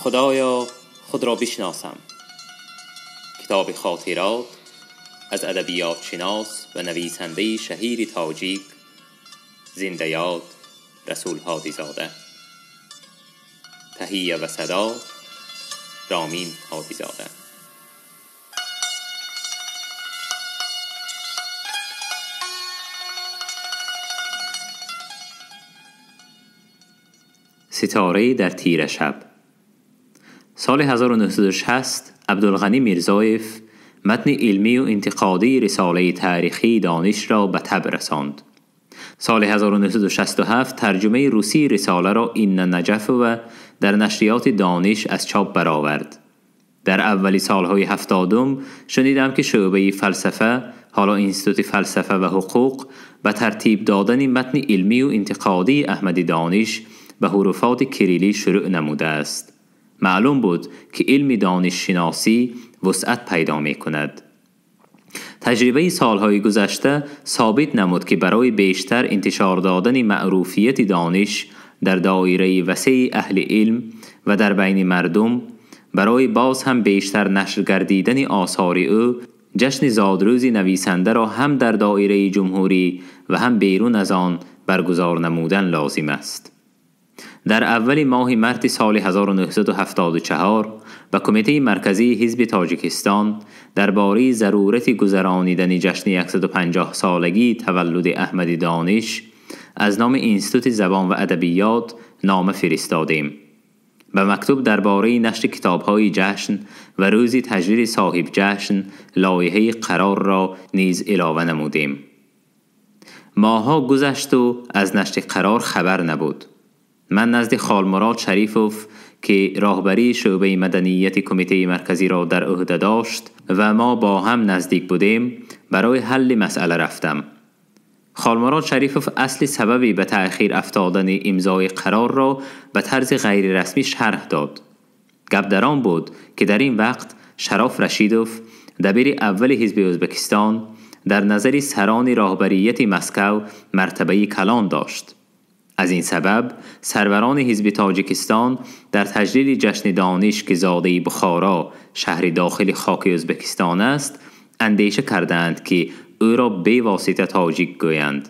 خدایا خود را بشناسم. کتاب خاطرات از ادبیات شناس و نویسنده شهیر تاجیک زنده یاد رسول هادیزاده. تهیه و صدا رامین هادیزاده. ستاره در تیره شب. سال 1960 عبدالغنی میرزایف متن علمی و انتقادی رساله تاریخی دانش را به طبع رساند. سال 1967 ترجمه روسی رساله را این نجف و در نشریات دانش از چاپ برآورد. در اولی سالهای 70 شنیدم که شعبه فلسفه، حالا اینستیتوت فلسفه و حقوق، به ترتیب دادن متن علمی و انتقادی احمد دانش به حروفات کریلی شروع نموده است. معلوم بود که علم دانش شناسی وسعت پیدا می کند. تجربه سالهای گذشته ثابت نمود که برای بیشتر انتشار دادن معروفیت دانش در دایره وسیع اهل علم و در بین مردم، برای باز هم بیشتر نشر گردیدن آثار او، جشن زادروز نویسنده را هم در دایره جمهوری و هم بیرون از آن برگزار نمودن لازم است. در اول ماه مارس سال 1974 به کمیته مرکزی حزب تاجیکستان درباره ضرورت گذرانیدن جشن 150 سالگی تولد احمد دانش از نام اینستیتوت زبان و ادبیات نامه فرستادیم. به مکتوب درباره نشر کتاب‌های جشن و روز تجلیل صاحب جشن لایحه قرار را نیز علاوه نمودیم. ماه‌ها گذشت و از نشر قرار خبر نبود. من نزد خالمراد شریفوف که راهبری شعبه مدنیت کمیته مرکزی را در عهده داشت و ما با هم نزدیک بودیم، برای حل مسئله رفتم. خالمراد شریفوف اصل سببی به تأخیر افتادن امضای قرار را به طرز غیر رسمی شرح داد. گپ در آن بود که در این وقت شراف رشیدوف، دبیر اول حزب ازبکستان، در نظر سران راهبریت مسکو مرتبه کلان داشت. از این سبب سروران حزب تاجیکستان در تجلیل جشن دانش که زاده بخارا، شهر داخل خاک ازبکستان است، اندیشه کردند که او را به واسطه تاجیک گویند.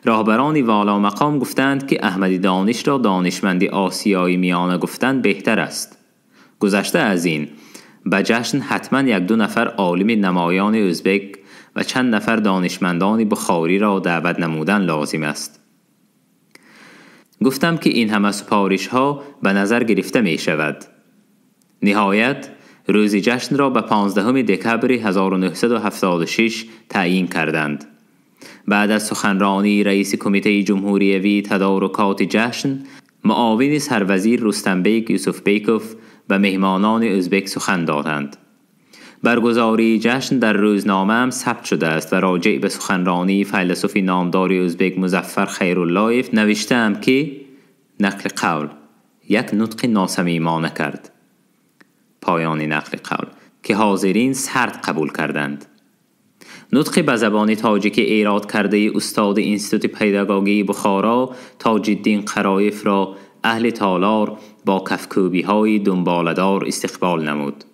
راهبران والا مقام گفتند که احمد دانش را دانشمند آسیای میانه گفتند بهتر است. گذشته از این، به جشن حتما یک دو نفر عالم نمایان ازبک و چند نفر دانشمندان بخاری را دعوت نمودن لازم است. گفتم که این همه سپارش ها به نظر گرفته می شود. نهایت روز جشن را به 15 دکبر 1976 تعیین کردند. بعد از سخنرانی رئیس کمیته جمهوریوی تدارکات جشن، معاون سروزیر رستمبیک یوسف بیکوف و مهمانان ازبک سخن دادند. برگزاری جشن در روزنامه هم ثبت شده است و راجع به سخنرانی فیلسوف نامدار ازبک مظفر خیرالله‌اف نوشتم که نقل قول یک نطق ناصمیمانه کرد. پایان نقل قول که حاضرین سرد قبول کردند. نطق به زبان تاجیکی ایراد کرده استاد اینستیتوت پداگوژی بخارا تاج‌الدین قرایف را اهل تالار با کفکوبی‌های دنباله‌دار استقبال نمود.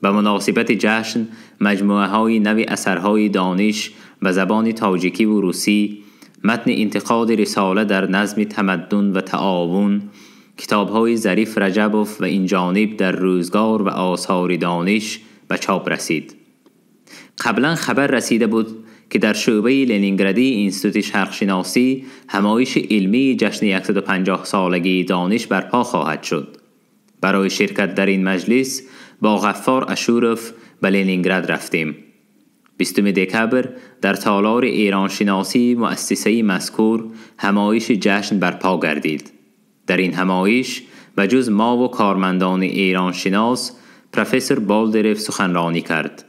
به مناسبت جشن مجموعه های نوی اثرهای دانش به زبان تاجیکی و روسی، متن انتقاد رساله در نظم تمدن و تعاون، کتاب های ظریف رجبوف و این جانب در روزگار و آثار دانش به چاپ رسید. قبلا خبر رسیده بود که در شعبه لنینگرادی اینستیتوت شرقشناسی همایش علمی جشن 150 سالگی دانش برپا خواهد شد. برای شرکت در این مجلس با غفار اشورف به لنینگراد رفتیم. 20 دکبر در تالار ایرانشناسی مؤسسه مذکور همایش جشن برپا گردید. در این همایش و جز ما و کارمندان ایرانشناس، پروفسور بالدرف سخنرانی کرد.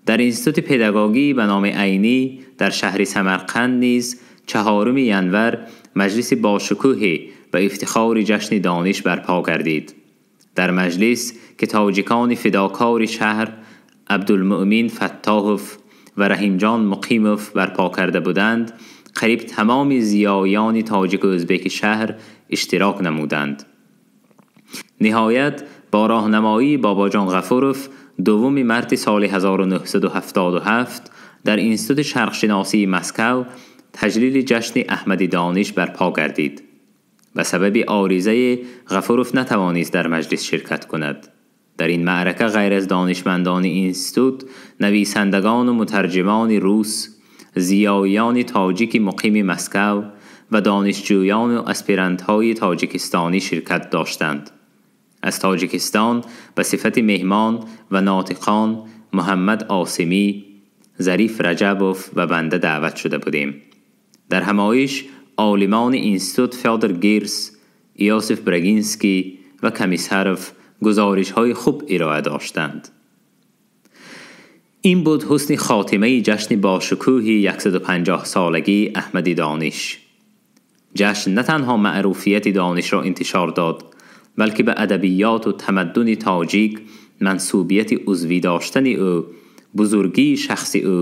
در اینستیتوت پداگوژی به نام عینی در شهر سمرقند نیز 4 ینور مجلس باشکوه و افتخار جشن دانش برپا گردید. در مجلس که تاجیکان فداکار شهر عبدالمؤمن فتاحوف و رحیمجان مقیموف برپا کرده بودند، قریب تمام زیایان تاجیک و ازبک شهر اشتراک نمودند. ниҳоят бо роҳнамоии Бобоҷон Ғафуров 2 марти соли 1977 дар Институти шарқшиносии Москав таҷлили ҷашни Аҳмади Дониш барпо гардид. Ба сабаби оризаи Ғафуров натавонист дар маҷлис ширкат кунад. Дар ин маърака ғайр аз донишмандони институт, нависандагону мутарҷимони рус, зиёиёни тоҷики муқими Москав ва донишҷӯёну аспирантҳои тоҷикистонӣ ширкат доштанд. Аз Тоҷикистон ба сифати меҳмон ва нотиқон Муҳаммад Осимӣ, Зариф Раҷабов ва банда даъват шуда будем. Дар ҳамоиш олимони институт Фёдор Гирс, Иосиф Брагинский ва Комиссаров гузоришҳои хуб ироа доштанд. Ин буд ҳусни хотимаи ҷашни бошукӯҳи 150-солагии Аҳмади Дониш. Ҷашн на танҳо маъруфияти донишро интишор дод, балки ба адабиёту тамаддуни тоҷик мансубияти узвӣ доштани ӯ, бузургии шахси ӯ,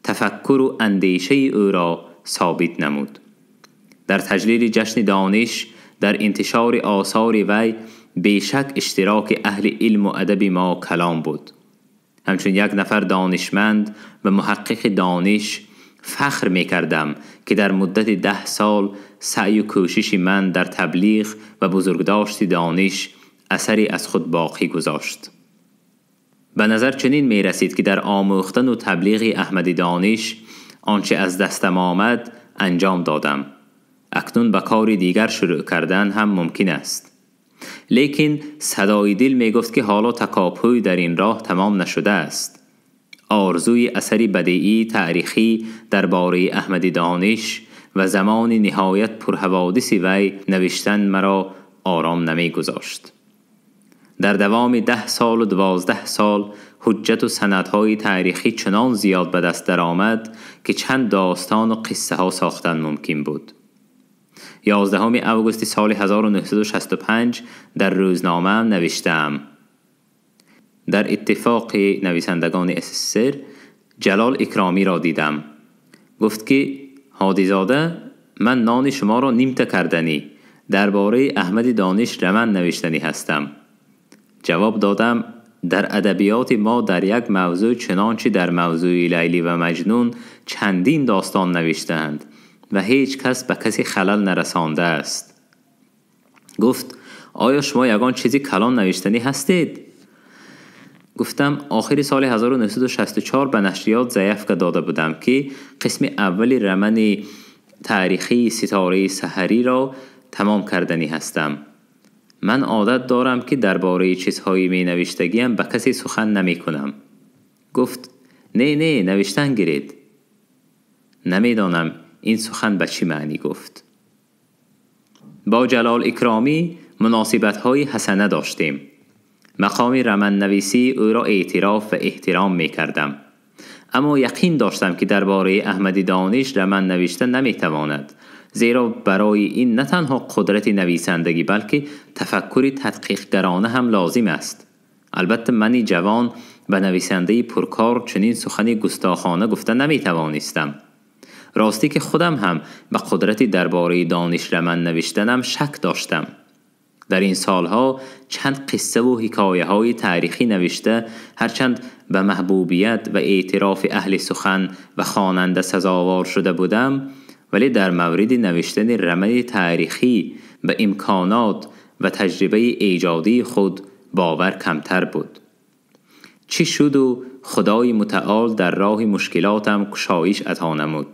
тафаккуру андешаи ӯро собит намуд. Дар таҷлили ҷашни дониш, дар интишори осори вай бешак иштироки аҳли илму адаби мо калом буд. Ҳамчун як нафар донишманд ва муҳаққиқи дониш фахр мекардам, ки дар муддати 10 сол саъю кӯшиши ман дар таблиғ ва бузургдошти дониш асаре аз худ боқӣ гузошт. Ба назар чунин мерасид, ки дар омӯхтану таблиғи Аҳмади Дониш он чӣ аз дастам омад анҷом додам. Акнун ба кори дигар шурӯъ кардан ҳам мумкин аст. Лекин садои дил мегуфт, ки ҳоло такопӯй дар ин роҳ тамом нашудааст. Орзуи асари бадеӣ таърихӣ дар бораи Аҳмади Дониш ва замони ниҳоят пурҳаводиси вай навиштан маро ором намегузошт. Дар давоми 10 солу 12 сол ҳуҷҷату санадҳои таърихӣ чунон зиёд ба даст даромад, ки чанд достону қиссаҳо сохтан мумкин буд. 11 августи соли 1965 дар рӯзномаам навиштаам: дар иттифоқи нависандагони СССР Ҷалол Икромиро дидам. Гуфт ки Ҳодизода, ман нони шуморо нимта карданӣ, дар бораи Аҳмади Дониш роман навиштанӣ ҳастам. Ҷавоб додам: дар адабиёти мо дар як мавзӯъ чунончи дар мавзӯи Лайлӣ ва Маҷнун чандин достон навиштаанд ва ҳеҷ кас ба касе халал нарасондааст. Гуфт: оё шумо ягон чизи калон навиштанӣ ҳастед? Гуфтам: охири соли 1964 ба нашриёт заявка дода будам, ки қисми аввали романи таърихии Ситораи саҳариро тамом карданӣ ҳастам. Ман одат дорам, ки дар бораи чизҳои менавиштагиам ба касе сухан намекунам. Гуфт: не, не, навиштан гиред. Намедонам ин сухан ба чӣ маънӣ гуфт. Бо Ҷалол Икромӣ муносибатҳои ҳасана доштем. Мақоми романнависии ӯро эътироф ва эҳтиром мекардам. Аммо яқин доштам, ки дар бораи Аҳмади Дониш роман навишта наметавонад, зеро барои ин на танҳо қудрати нависандагӣ, балки тафаккури тадқиқгарона ҳам лозим аст. Албатта мани ҷавон ба нависандаи пуркор чунин сухани густохона гуфта наметавонистам. Ростӣ ки худам ҳам ба қудрати дар бораи дониш роман навиштанам шак доштам. Дар ин солҳо чанд қиссаву ҳикояҳои таърихӣ навишта, ҳарчанд ба маҳбубият ва эътирофи аҳли сухан ва хонанда сазовор шуда будам, вале дар мавриди навиштани романи таърихӣ ба имконот ва таҷрибаи эҷодии худ бовар камтар буд. Чӣ шуду Худои мутаол дар роҳи мушкилотам кушоиш ато намуд.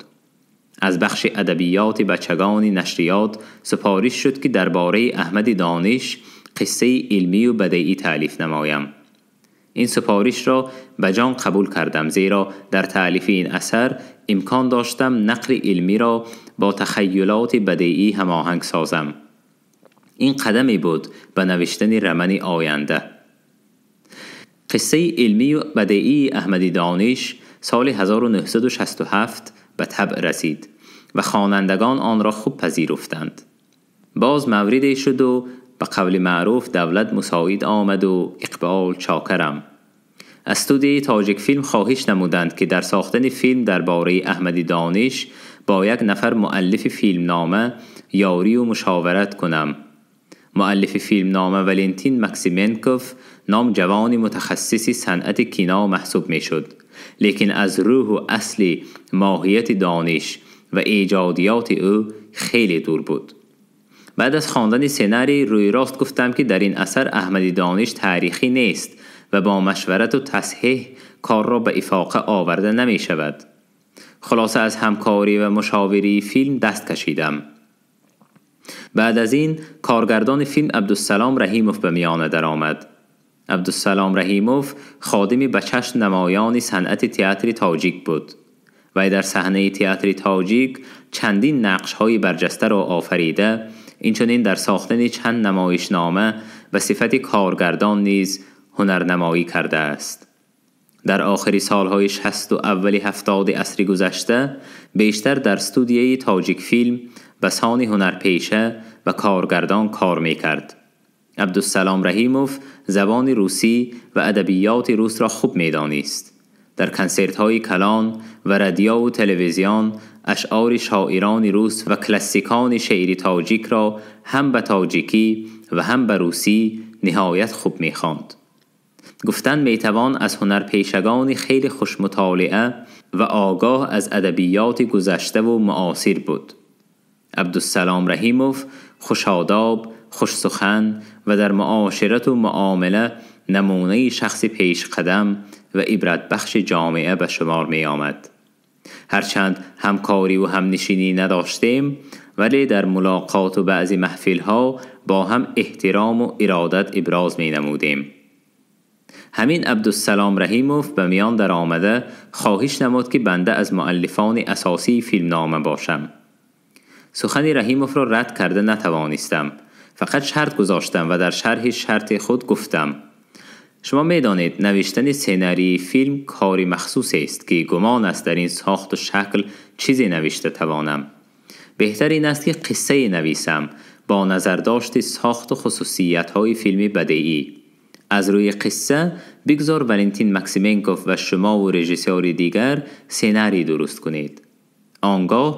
Аз бахши адабиёти бачагони нашриёт супориш шуд, ки дар бораи Аҳмади Дониш қиссаи илмию бадеӣ таълиф намоям. Ин супоришро ба ҷон қабул кардам, зеро дар таълифи ин асар имкон доштам нақли илмиро бо тахайюлоти бадеӣ ҳамоҳанг созам. Ин қадаме буд ба навиштани романи оянда. Қиссаи илмию бадеии Аҳмади Дониш соли 1967 ба табъ расид ва хонандагон онро хуб пазируфтанд. Боз мавриде шуду ба қавли маъруф давлат мусоид омаду иқбол чокарам. Аз студияи Тоҷикфилм хоҳиш намуданд, ки дар сохтани филм дар бораи Аҳмади Дониш бо як нафар муаллифи филмнома ёрию мушоварат кунам. Муаллифи филмнома Валентин Максименков ном ҷавони мутахассиси санъати кино маҳсуб мешуд, лекин аз рӯҳу асли моҳияти дониш ва эҷодиёти ӯ хеле дур буд. Баъд аз хондани сценарий рӯи рост гуфтам, ки дар ин асар Аҳмади Дониш таърихӣ нест ва бо машварату тасҳеҳ корро ба ифоқа оварда намешавад. Хулоса, аз ҳамкорӣ ва мушовирии филм даст кашидам. Баъд аз ин коргардони филм Абдусалом Раҳимов ба миёна даромад. Абдусалом Раҳимов ходими ба чашм намоёни санъати театри тоҷик буд. Вай дар саҳнаи театри тоҷик чандин нақшҳои барҷастаро офарида, инчунин дар сохтани чанд намоишнома ба сифати коргардон низ ҳунарнамоӣ кардааст. Дар охири солҳои 60 аввали 70 асри гузашта бештар дар студияи Тоҷикфилм ба сони ҳунарпеша ва коргардон кор мекард. Абдусалом Раҳимов забони русӣ ва адабиёти русро хуб медонист. Дар консертҳои калон ва радиову телевизион ашъори шоирони рус ва классикони шеъри тоҷикро ҳам ба тоҷикӣ ва ҳам ба русӣ ниҳоят хуб мехонд. Гуфтан метавон аз ҳунарпешагони хеле хушмутолиа ва огоҳ аз адабиёти гузаштаву муосир буд. Абдусалом Раҳимов хушодоб, хушсухан ва дар муоширату муомила намунаи шахси пешқадам ва ибратбахши ҷомеа ба шумор меомад. Ҳарчанд ҳамкориву ҳамнишинӣ надоштем, вале дар мулоқоту баъзе маҳфилҳо бо ҳам эҳтирому иродат иброз менамудем. Ҳамин Абдусалом Раҳимов ба миён даромада хоҳиш намуд, ки банда аз муаллифони асосии филмнома бошам. Сухани Раҳимовро рад карда натавонистам. Фақат шарт гузоштам ва дар шарҳи шарти худ гуфтам: шумо медонед, навиштани сценарии филм кори махсусест, ки гумон аст дар ин сохту шакл чизе навишта тавонам. Беҳтар ин аст, ки қиссае нависам бо назардошти сохту хусусиятҳои филми бадеӣ. Аз рӯи қисса бигзор Валентин Максименков ва шумову режиссёри дигар сценарий дуруст кунед. Он гоҳ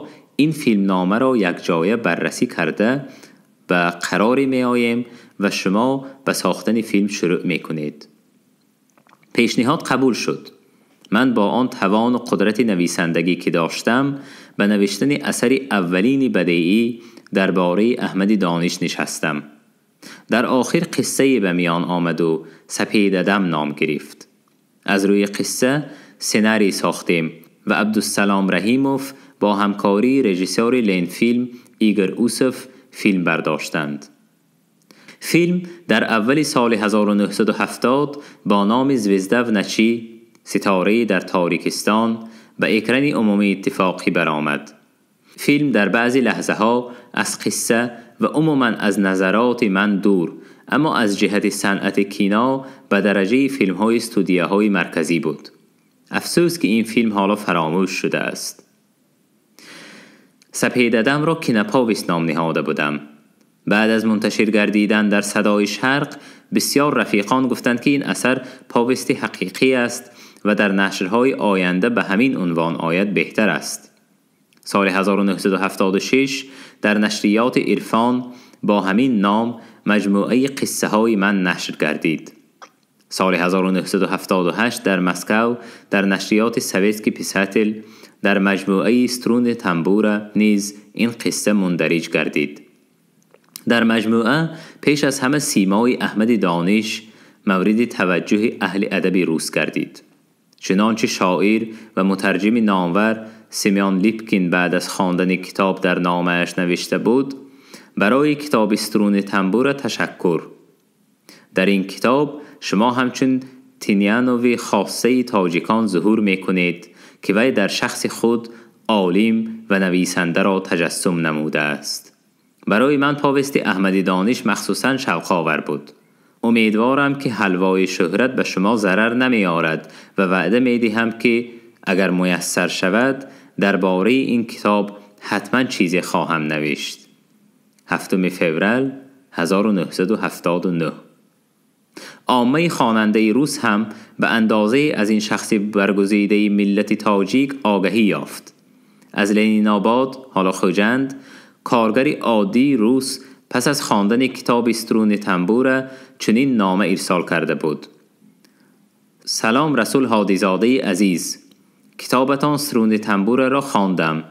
ин филмномаро якҷоя баррасӣ карда ба қароре меоем ва шумо ба сохтани филм шурӯъ мекунед. Пешниҳод қабул шуд. Ман бо он тавону қудрати нависандагӣ, ки доштам, ба навиштани асари аввалини бадеӣ дар бораи Аҳмади Дониш нишастам. Дар охир қиссае ба миён омаду Сапедадам ном гирифт. Аз рӯи қисса сценарий сохтем ва Абдусалом Раҳимов бо ҳамкории режиссёри Ленфилм Игор Усов филм бардоштанд. Филм дар аввали соли 1970 бо номи «Звезда в ночи», ситораи дар торикистон, ба экрани умумии иттифоқӣ баромад. Филм дар баъзе лаҳзаҳо аз қисса ва умуман аз назароти ман дур, аммо аз ҷиҳати санъати кино ба дараҷаи филмҳои студияҳои марказӣ буд. Афсӯс, ки ин филм ҳоло фаромӯш шудааст. Сапедадамро киноповест ном ниҳода будам. Баъд аз мунташир гардидан дар Садои Шарқ бисёр рафиқон гуфтанд, ки ин асар повести ҳақиқӣ аст ва дар нашрҳои оянда ба ҳамин унвон ояд беҳтар аст. Соли 1976 дар нашриёти Ирфон бо ҳамин ном маҷмӯаи қиссаҳои ман нашр гардид. Соли 1978 дар Москав дар нашриёти «Советский писатель» дар маҷмӯаи «Струны тамбура» низ ин қисса мундариҷ гардид. Дар маҷмӯа пеш аз ҳама симои Аҳмади Дониш мавриди таваҷҷӯҳи аҳли адаби рус гардид. Чунончи шоир ва мутарҷими номвар Семён Липкин баъд аз хондани китоб дар номааш навишта буд: «Барои китоби «Струны тамбура» ташаккур. Дар ин китоб шумо ҳамчун Тинянови хоссаи тоҷикон зуҳур мекунед, ки вай дар шахси худ олим ва нависандаро таҷассум намудааст. Барои ман повести Аҳмади Дониш махсусан шавқовар буд. Умедворам, ки ҳалвои шӯҳрат ба шумо зарар намеорад ва ваъда медиҳам, ки агар муяссар шавад, дар бораи ин китоб ҳатман чизе хоҳам навишт. 7 феврал 1979». Оммаи хонандаи рус ҳам ба андозае аз ин шахси баргузидаи миллати тоҷик огаҳӣ ёфт. Аз Ленинобод, ҳоло Хуҷанд, коргари оддии рус پس از خواندن کتاب استرون تنبوره چنین نامه ارسال کرده بود: سلام رسول هادیزاده عزیز، کتابتان سرون تنبوره را خواندم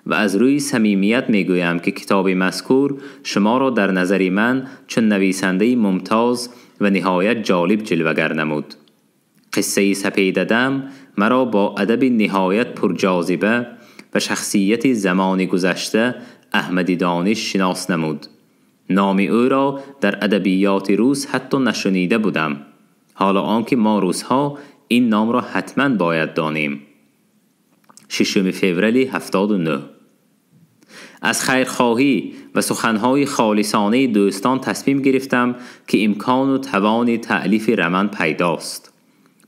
و از روی صمیمیت میگویم که کتاب مذکور شما را در نظر من چون نویسنده ممتاز و نهایت جالب جلوه‌گر نمود. قصه سپیددم مرا با ادب نهایت پرجاذبه و شخصیت زمان گذشته احمد دانش شناس نمود. نام او را در ادبیات روس حتی نشنیده بودم، حالا آنکه ما روس‌ها این نام را حتما باید دانیم. 6 فوریه 79. از خیرخواهی و سخنهای خالصانه دوستان تصمیم گرفتم که امکان و توان تألیف رمان پیداست.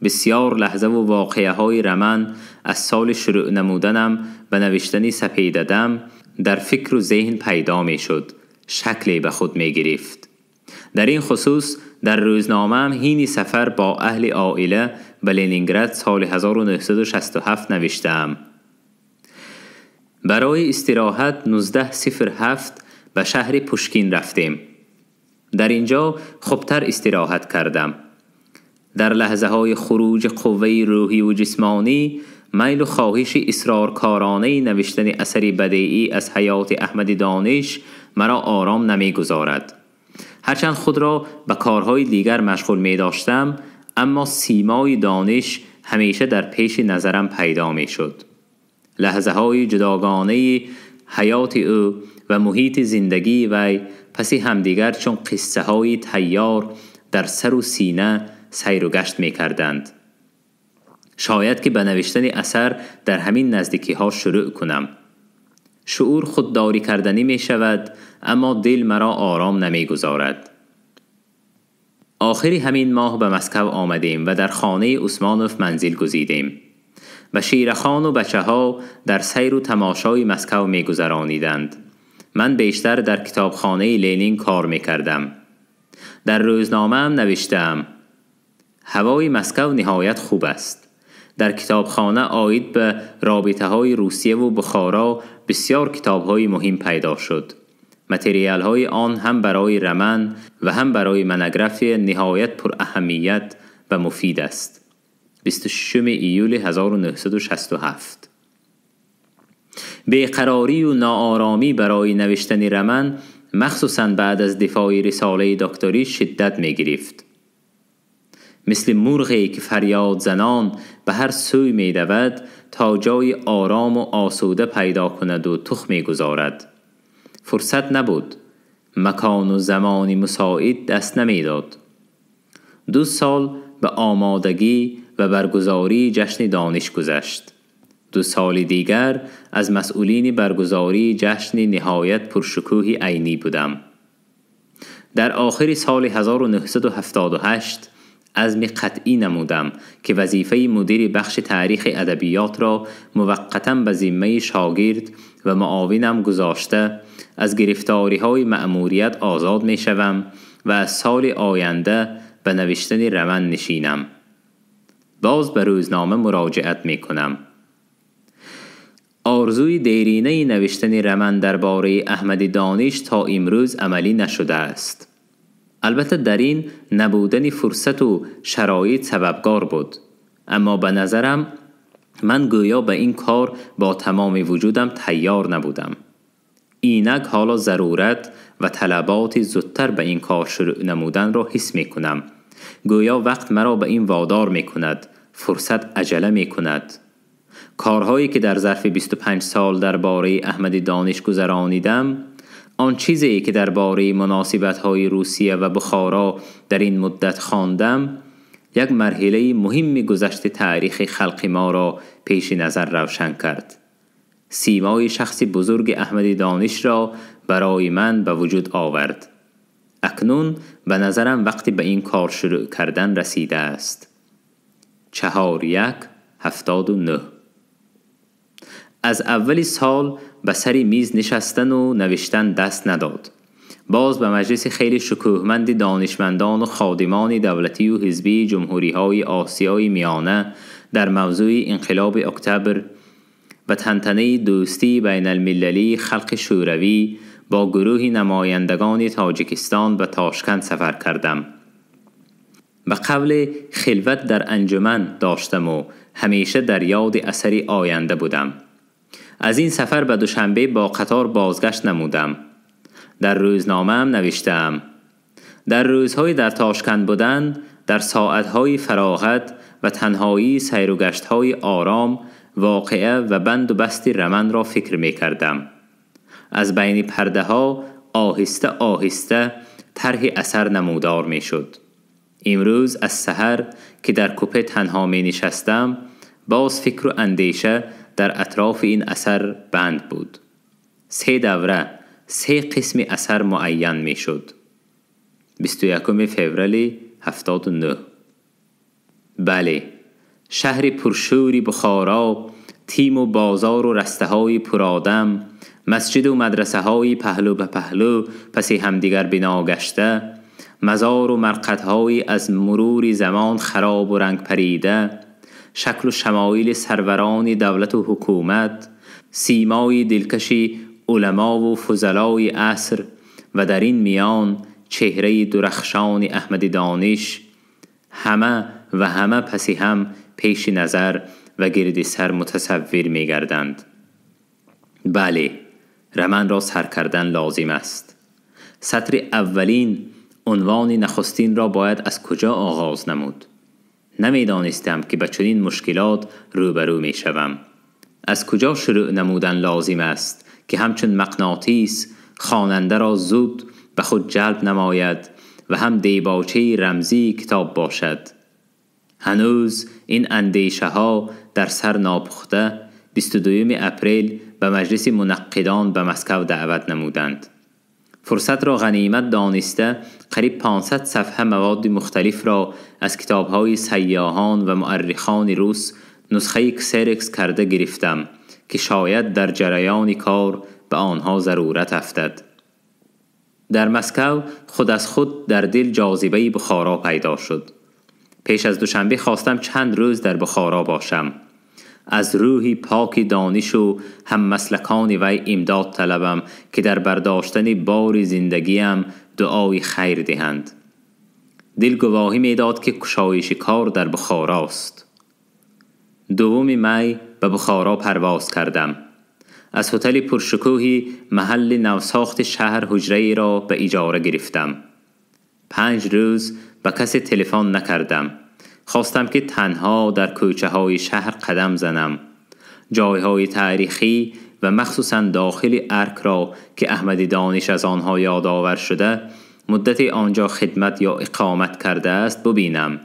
بسیار لحظه و واقعه های رمان از سال شروع نمودنم و نوشتن سپیددم در فکر و ذهن پیدا می شد، شکلی به خود می گرفت. در این خصوص در روزنامه‌ام حین سفر با اهل عائله به لنینگراد سال 1967 نوشتم. برای استراحت 1907 به شهر پوشکین رفتیم. در اینجا خوبتر استراحت کردم. در لحظه های خروج قوه روحی و جسمانی، میل و خواهش اصرارکارانه نوشتن اثری بدیعی از حیات احمد دانش مرا آرام نمیگذارد. هرچند خود را به کارهای دیگر مشغول می داشتم، اما سیمای دانش همیشه در پیش نظرم پیدا می شد. لحظه های جداگانه حیات او و محیط زندگی وی پس همدیگر چون قصه های تیار در سر و سینه سیر و گشت می کردند. شاید که به نوشتن اثر در همین نزدیکی ها شروع کنم. شعور خودداری کردنی می شود، اما دل مرا آرام نمی گذارد. آخری همین ماه به مسکو آمدیم و در خانه عثمانوف منزل گزیدیم. و شیرخان و بچه ها در سیر و تماشای مسکو می گذرانیدند. من بیشتر در کتابخانه لنین کار می کردم. در روزنامه هم نوشتم: هوای مسکو نهایت خوب است. در کتابخانه عاید به رابطه های روسیه و بخارا بسیار کتاب های مهم پیدا شد. متریال های آن هم برای رمان و هم برای منوگرافی نهایت پر اهمیت و مفید است. 26 ایول 1967. بیقراری و ناآرامی برای نوشتن رمان مخصوصاً بعد از دفاع رساله دکتری شدت می گرفت. مثل مرغی که فریاد زنان به هر سوی می دود تا جای آرام و آسوده پیدا کند و تخم می گذارد. فرصت نبود. مکان و زمان مساعد دست نمی داد. 2 سال به آمادگی و برگزاری جشن دانش گذشت. 2 سال دیگر از مسئولین برگزاری جشن نهایت پرشکوه عینی بودم. در آخر سال 1978 عزم قطعی نمودم که وظیفه مدیر بخش تاریخ ادبیات را موقتاً به ذمه شاگرد و معاونم گذاشته از گرفتاری‌های مأموریت آزاد می‌شوم و از سال آینده به نوشتن رمان نشینم. باز به روزنامه مراجعت می‌کنم. آرزوی دیرینه نوشتن رمان درباره احمد دانش تا امروز عملی نشده است. البته در این نبودن فرصت و شرایط سببگار بود، اما به نظرم من گویا به این کار با تمام وجودم تیار نبودم. اینک حالا ضرورت و طلبات زودتر به این کار شروع نمودن را حس می کنم. گویا وقت مرا به این وادار می کند، فرصت عجله می کند. کارهایی که در ظرف 25 سال درباره احمد دانش گذرانیدم، آن چیزی که درباره مناسبت‌های روسیه و بخارا در این مدت خواندم، یک مرحله مهم گذشت تاریخ خلق ما را پیش نظر روشن کرد. سیمای شخص بزرگ احمد دانش را برای من به وجود آورد. اکنون به نظرم وقتی به این کار شروع کردن رسیده است. 4/1/79. از اول سال به سر میز نشستن و نوشتن دست نداد. باز به مجلس خیلی شکوهمند دانشمندان و خادمان دولتی و حزبی جمهوری‌های آسیای میانه در موضوع انقلاب اکتبر و تنتنه دوستی بین المللی خلق شوروی با گروهی نمایندگان تاجیکستان به تاشکند سفر کردم. به قول خلوت در انجمن داشتم و همیشه در یاد اثری آینده بودم. از این سفر به دوشنبه با قطار بازگشت نمودم. در روزنامه‌ام نوشتم: در روزهای در تاشکند بودن، در ساعتهای فراغت و تنهایی سیر و گشتهای آرام، واقعه و بند و بست رمن را فکر می کردم. از بین پرده ها آهسته آهسته طرح اثر نمودار می شد. امروز از سحر که در کوپه تنها می نشستم، باز فکر و اندیشه در اطراف این اثر بند بود. 3 دوره، 3 قسم اثر معین می شد. 21 فوریه 79. بله، شهر پرشوری بخارا، تیم و بازار و رسته های پرآدم، مسجد و مدرسه های پهلو به پهلو پسی همدیگر بنا گشته، مزار و مرقدهای از مرور زمان خراب و رنگ پریده، شکل و شمایل سروران دولت و حکومت، سیمای دلکشی علما و فضلای عصر و در این میان چهره درخشان احمد دانش، همه و همه پسی هم پیش نظر و گرد سر متصور می گردند. بله، رمن را سر کردن لازم است. سطر اولین، عنوان نخستین را باید از کجا آغاز نمود؟ نمیدانستم که به چنین مشکلات روبرو می شوم. از کجا شروع نمودن لازم است که همچون مغناطیس خواننده را زود به خود جلب نماید و هم دیباچه رمزی کتاب باشد؟ هنوز این اندیشه ها در سر ناپخته، 22 اپریل به مجلس منقدان به مسکو دعوت نمودند. فرصت را غنیمت دانسته قریب 500 صفحه مواد مختلف را از کتاب‌های سیاحان و مؤرخان روس نسخه کسرکس کرده گرفتم که شاید در جریان کار به آنها ضرورت افتد. در مسکو خود از خود در دل جاذبه بخارا پیدا شد. پیش از دوشنبه خواستم چند روز در بخارا باشم. از روحی پاک دانش و هم مسلکان وی امداد طلبم که در برداشتن بار زندگیم دعای خیر دهند. دل گواهی میداد که کشایش کار در بخاراست. 2 می به بخارا پرواز کردم. از هتل پرشکوهی محل نوساخت شهر حجره را به اجاره گرفتم. 5 روز به کسی تلفن نکردم. خواستم که تنها در کوچه های شهر قدم زنم. جایهای تاریخی و مخصوصا داخل ارک را که احمد دانش از آنها یادآور شده، مدت آنجا خدمت یا اقامت کرده است ببینم.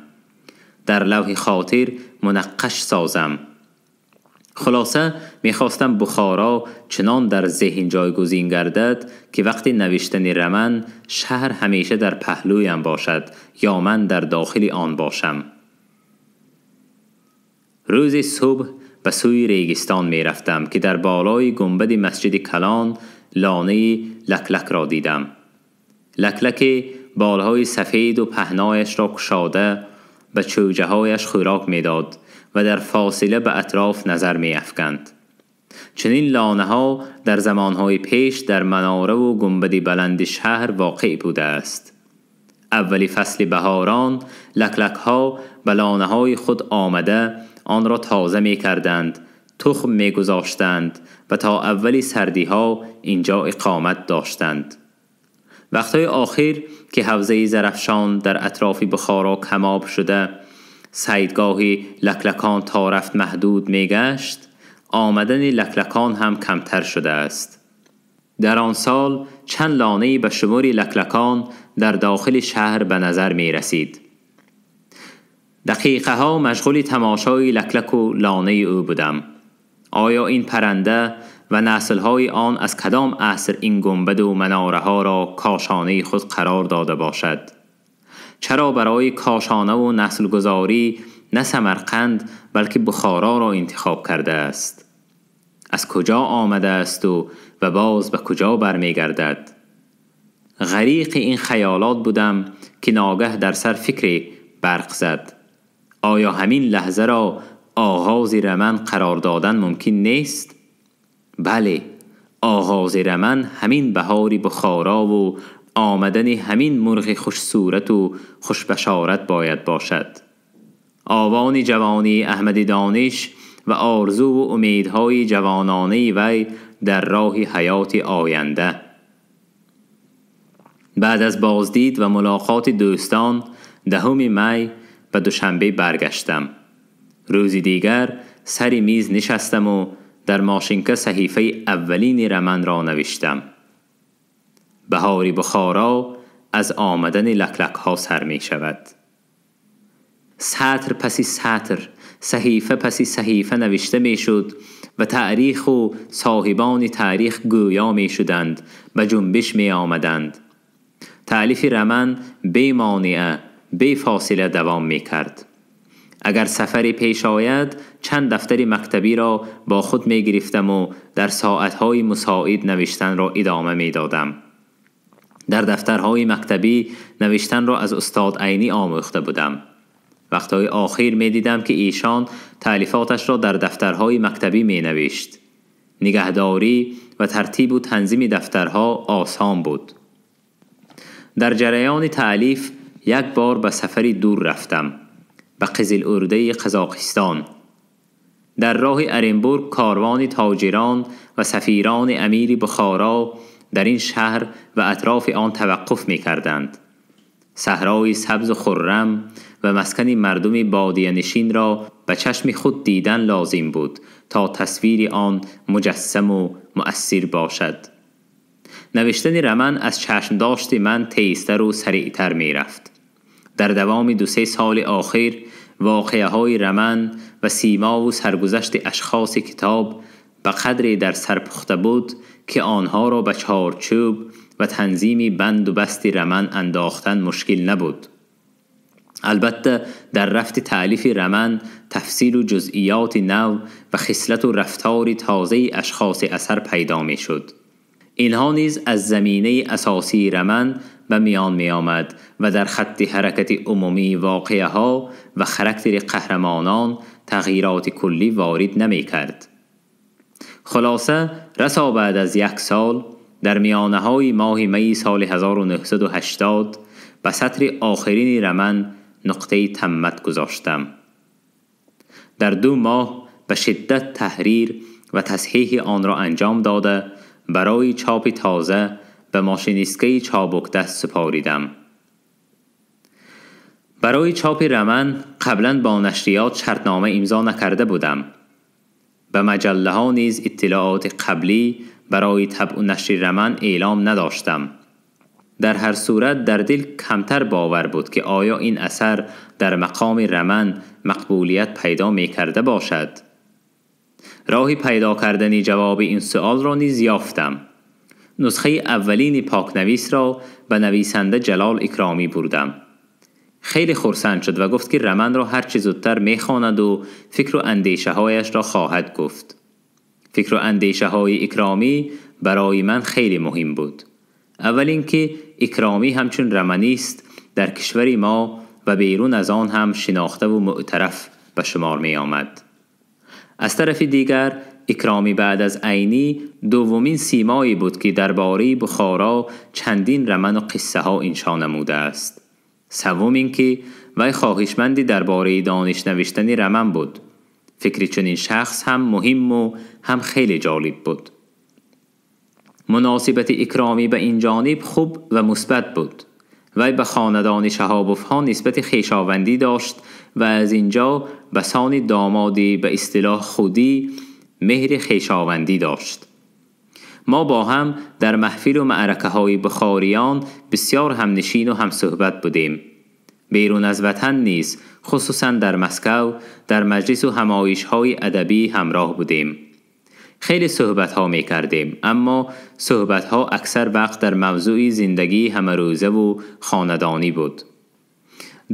در لوح خاطر منقش سازم. خلاصه میخواستم بخارا چنان در ذهن جایگزین گردد که وقتی نوشتن رمن شهر همیشه در پهلویم باشد یا من در داخل آن باشم. روز صبح به سوی ریگستان می رفتم که در بالای گنبد مسجد کلان لانه لکلک را دیدم. لکلک بالهای سفید و پهنایش را کشاده به چوجه هایش خوراک می داد و در فاصله به اطراف نظر می افکند. چنین لانه ها در زمانهای پیش در مناره و گنبد بلند شهر واقع بوده است. اولی فصل بهاران لکلک ها به لانه های خود آمده آن را تازه می کردند، تخم می گذاشتند و تا اولی سردی ها اینجا اقامت داشتند. وقتهای آخر که حوزه زرفشان در اطراف بخارا کماب شده، صیدگاه لکلکان تا رفت محدود می گشت، آمدن لکلکان هم کمتر شده است. در آن سال چند لانه‌ای به شمار لکلکان در داخل شهر به نظر می رسید. دقیقه ها مشغول تماشای لکلک و لانه او بودم. آیا این پرنده و نسل‌های آن از کدام عصر این گنبد و مناره ها را کاشانه خود قرار داده باشد؟ چرا برای کاشانه و نسل گذاری نه سمرقند بلکه بخارا را انتخاب کرده است؟ از کجا آمده است و باز به کجا برمیگردد؟ غریق این خیالات بودم که ناگه در سر فکری برق زد. آیا همین لحظه را آغاز رمن قرار دادن ممکن نیست؟ بله، Оғози раман ҳамин баҳори Бухоро ва омадани ҳамин мурғи хушсурат ва хушбашорат бояд бошад. Овони ҷавонии Аҳмади Дониш ва орзу ва умедҳои ҷавононаи вай дар роҳи ҳаёти оянда. Баъд аз боздид ва мулоқоти дӯстон 10 май ба Душанбе баргаштам. Рӯзи дигар сари миз нишастам ва дар мошинка саҳифаи аввалини раманро навиштам. Баҳори Бухоро аз омадани лаклакҳо сар мешавад. Сатр паси сатр, саҳифа паси саҳифа навишта мешуд ва таъриху соҳибони таърих гӯё мешуданд, ба ҷунбиш меомаданд. Таълифи раман бемонеа, бефосила давом мекард. Агар сафаре пеш ояд, чанд дафтари мактабиро бо худ мегирифтам ва дар соатҳои мусоид навиштанро идома медодам. Дар дафтарҳои мактабӣ навиштанро аз устод Айнӣ омӯхта будам. Вақтҳои охир медидам, ки эшон таълифоташро дар дафтарҳои мактабӣ менавишт. Нигаҳдорӣ ва тартибу танзими дафтарҳо осон буд. Дар ҷараёни таълиф як бор ба сафари дур рафтам, ба Қизилурдаи Қазоқистон. Дар роҳи Оренбург корвони тоҷирон ва сафирони амири Бухоро дар ин шаҳр ва атрофи он таваққуф мекарданд. Саҳрои сабзу хуррам ва маскани мардуми бодиянишинро ба чашми худ дидан лозим буд то тасвири он муҷассаму муассир бошад. Навиштани раман аз чашмдошти ман тезтару сариътар мерафт. Дар давоми 2-3 соли охир воқеаҳои раман ва симову саргузашти ашхоси китоб ба қадре дар сар пухта буд, ки онҳоро ба чорчӯб ва танзими банду басти раман андохтан мушкил набуд. Албатта дар рафти таълифи раман тафсилу ҷузъиёти нав ва хислату рафтори тозаи ашхоси асар пайдо мешуд. Инҳо низ аз заминаи асосии раман ба миён меомад ва дар хатти ҳаракати умумии воқеаҳо ва характери қаҳрамонон тағйироти куллӣ ворид намекард. Хулоса, расо баъд аз як сол дар миёнаҳои моҳи майи соли 1980 ба сатри охирини раман нуқтаи таммат гузоштам. Дар 2 моҳ ба шиддат таҳрир ва тасҳиҳи онро анҷом дода, барои чопи тоза ба мошинисткаи чобукдаст супоридам. Барои чопи раман қаблан бо нашриёт шартнома имзо накарда будам. Ба маҷаллаҳо низ иттилооти қаблӣ барои табъу нашри раман эълом надоштам. Дар ҳар сурат дар дил камтар бовар буд, ки оё ин асар дар мақоми раман мақбулият пайдо мекарда бошад. Роҳи пайдо кардани ҷавоби ин суолро низ ёфтам. Нусхаи аввалини покнависро ба нависанда Ҷалол Икромӣ бурдам. Хеле хурсанд шуд ва гуфт, ки раманро ҳарчи зудтар мехонаду фикру андешаҳояшро хоҳад гуфт. Фикру андешаҳои Икромӣ барои ман хеле муҳим буд. Аввал ин ки Икромӣ ҳамчун раманист дар кишвари мо ва берун аз он ҳам шинохтаву мӯътараф ба шумор меомад. Аз тарафи дигар Икромӣ баъд аз Айнӣ дуввумин симое буд, ки дар бораи Бухоро чандин раману қиссаҳо иншо намудааст. Севум ин ки вай хоҳишманди дар бораи дониш навиштани раман буд. Фикри чунин шахс ҳам муҳимму ҳам хеле ҷолиб буд. Муносибати Икромӣ ба ин ҷониб хуб ва мусбат буд. Вай ба хонадони Шаҳобовҳо нисбати хешовандӣ дошт ва аз ин ҷо ба сони домоди ба истилоҳ худӣ меҳри хешовандӣ дошт. Мо бо ҳам дар маҳфилу маъракаҳои бухориён бисёр ҳамнишину ҳамсӯҳбат будем. Берун аз ватан низ, хусусан дар Москав, дар маҷлису ҳамоишҳои адабӣ ҳамроҳ будем. Хеле суҳбатҳо мекардем, аммо суҳбатҳо аксар вақт дар мавзӯи зиндагии ҳамарӯзаву хонадонӣ буд.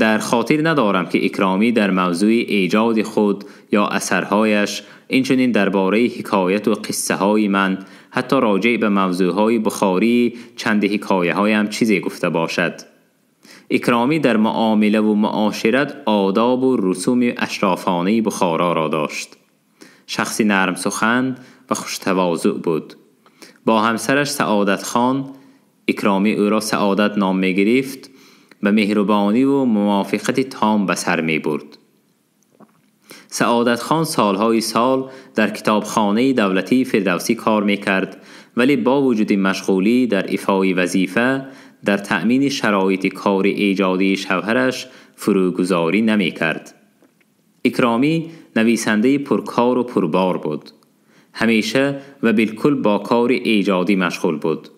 Дар хотир надорам, ки Икромӣ дар мавзӯи эҷоди худ ё асарҳояш, инчунин дар бораи ҳикояту қиссаҳои ман, ҳатто роҷеъ ба мавзӯъҳои бухории чанди ҳикояҳоям чизе гуфта бошад. Икромӣ дар муомилаву муошират одобу русуми ашрофонаи Бухороро дошт. Шахси нармсухан ва хуштавозӯъ буд. با همسرش سعادت خان، اکرامی او را سعادت نام می گرفت، به مهربانی و موافقت تام به سر می برد. سعادت خان سالهای سال در کتابخانه دولتی فردوسی کار می کرد، ولی با وجود مشغولی در ایفای وظیفه در تأمین شرایط کار ایجادی شوهرش فروگذاری نمی کرد. اکرامی نویسنده پرکار و پربار بود. همیشه و بالکل با کار ایجادی مشغول بود.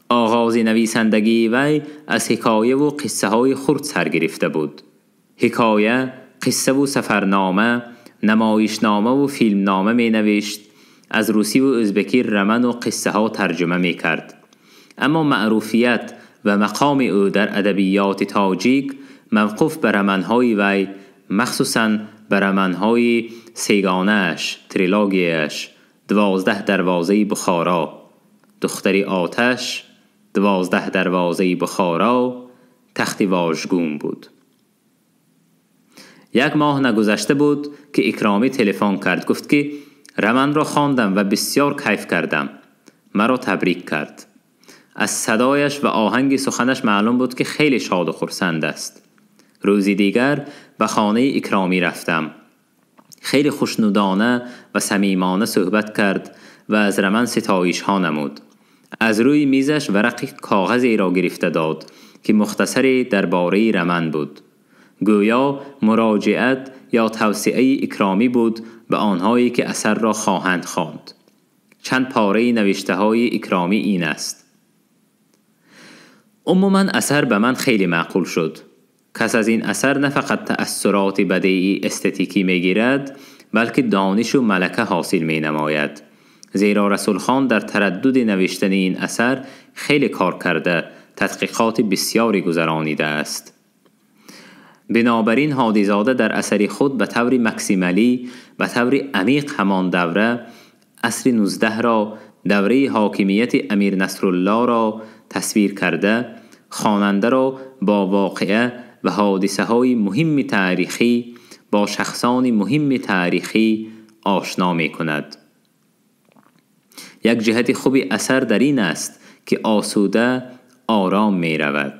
آغاز نویسندگی وی از حکایه و قصه های خرد سر گرفته بود. حکایه، قصه و سفرنامه، نمایشنامه و فیلمنامه می نوشت. از روسی و ازبکی رمان و قصه ها ترجمه می کرد. اما معروفیت و مقام او در ادبیات تاجیک موقوف به رمان‌های وی، مخصوصاً به رمان‌های سیگانه‌اش، تریلاگیش، 12 دروازه بخارا، دختری آتش، 12 دروازه بخارا، تخت واژگون بود. یک ماه نگذشته بود که اکرامی تلفن کرد. گفت که رمان را خواندم و بسیار کیف کردم. مرا تبریک کرد. از صدایش و آهنگ سخنش معلوم بود که خیلی شاد و خرسند است. روزی دیگر به خانه اکرامی رفتم. خیلی خوشنودانه و صمیمانه صحبت کرد و از رمان ستایش ها نمود. از روی میزش ورق کاغذی را گرفته داد که مختصری درباره رمان بود. گویا مراجعت یا توصیه اکرامی بود به آنهایی که اثر را خواهند خواند. چند پاره نوشته های اکرامی این است: عموما اثر به من خیلی معقول شد. کس از این اثر نه فقط تأثرات بدیعی استتیکی می گیرد، بلکه دانش و ملکه حاصل می نماید. زیرا رسول خان در تردد نوشتن این اثر خیلی کار کرده، تحقیقات بسیاری گذرانیده است. بنابراین هادیزاده در اثر خود به طور مکسیمالی، به طور عمیق همان دوره، عصر 19 را، دوره حاکمیت امیر نصرالله را تصویر کرده، خواننده را با واقعه و حادثه های مهم تاریخی، با شخصان مهم تاریخی آشنا می کند. یک جهت خوبی اثر در این است که آسوده آرام می رود.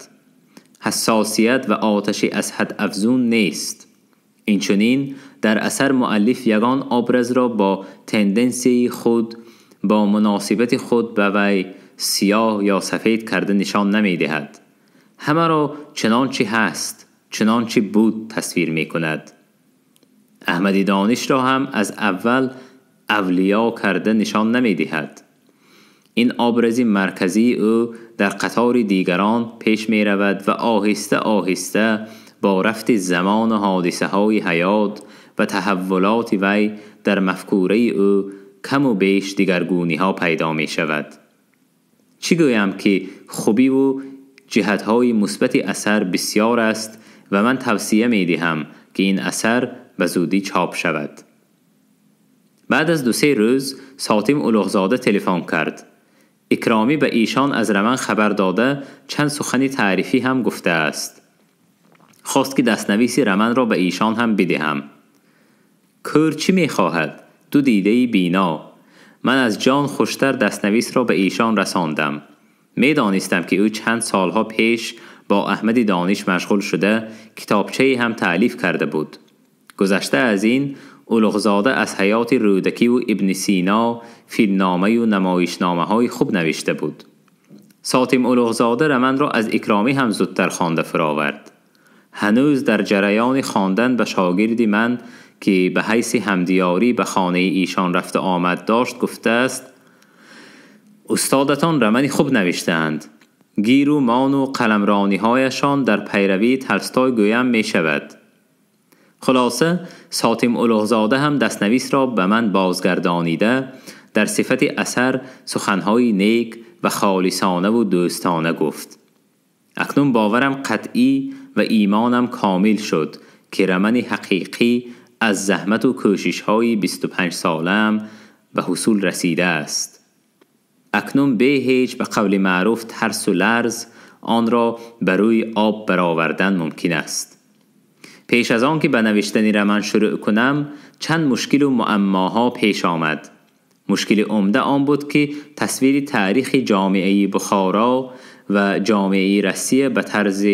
حساسیت و آتشی از حد افزون نیست. اینچنین در اثر مؤلف یگان ابرز را با تندنسی خود، با مناسبت خود به وی سیاه یا سفید کرده نشان نمی دهد. همه را چنانچه هست، چنانچه بود تصویر می کند. احمد دانش را هم از اول اولیا کرده نشان نمی دهد. این آبرز مرکزی او در قطار دیگران پیش می رود و آهسته آهسته با رفت زمان و حادثه های حیات و تحولات وی در مفکوره او کم و بیش دیگرگونی ها پیدا می شود. چی گویم که خوبی و جهت های مثبت اثر بسیار است و من توصیه می دهم که این اثر به زودی چاپ شود. بعد از 2-3 روز ساتیم اولوغزاده تلفن کرد. اکرامی به ایشان از رمان خبر داده، چند سخنی تعریفی هم گفته است. خواست که دستنویس رمان را به ایشان هم بدهم. کور چی می خواهد؟ دو دیده بینا. من از جان خوشتر دستنویس را به ایشان رساندم. می دانستم که او چند سالها پیش با احمد دانش مشغول شده، کتابچه‌ای هم تألیف کرده بود. گذشته از این، اولوغزاده از حیات رودکی و ابن سینا فیلمنامه و نمایشنامه های خوب نوشته بود. ساتیم اولوغزاده رمان را از اکرامی هم زودتر خوانده فراورد. هنوز در جریان خواندن به شاگردی من که به حیث همدیاری به خانه ایشان رفته آمد داشت گفته است: استادتان رمانی خوب نوشته‌اند. گیر و مان و قلمرانی هایشان در پیروی تلستای گویم می شود. خلاصه ساتیم اولوغزاده هم دستنویس را به من بازگردانیده، در صفت اثر سخنهای نیک و خالصانه و دوستانه گفت. اکنون باورم قطعی و ایمانم کامل شد که رمان حقیقی از زحمت و کوشش‌های 25 سالم به حصول رسیده است. اکنون به هیچ به قول معروف ترس و لرز آن را بر روی آب برآوردن ممکن است. پیش از آن که به نوشتن رمان شروع کنم چند مشکل و معماها پیش آمد. مشکل عمده آن بود که تصویر تاریخ جامعه بخارا و جامعه روسیه به طرز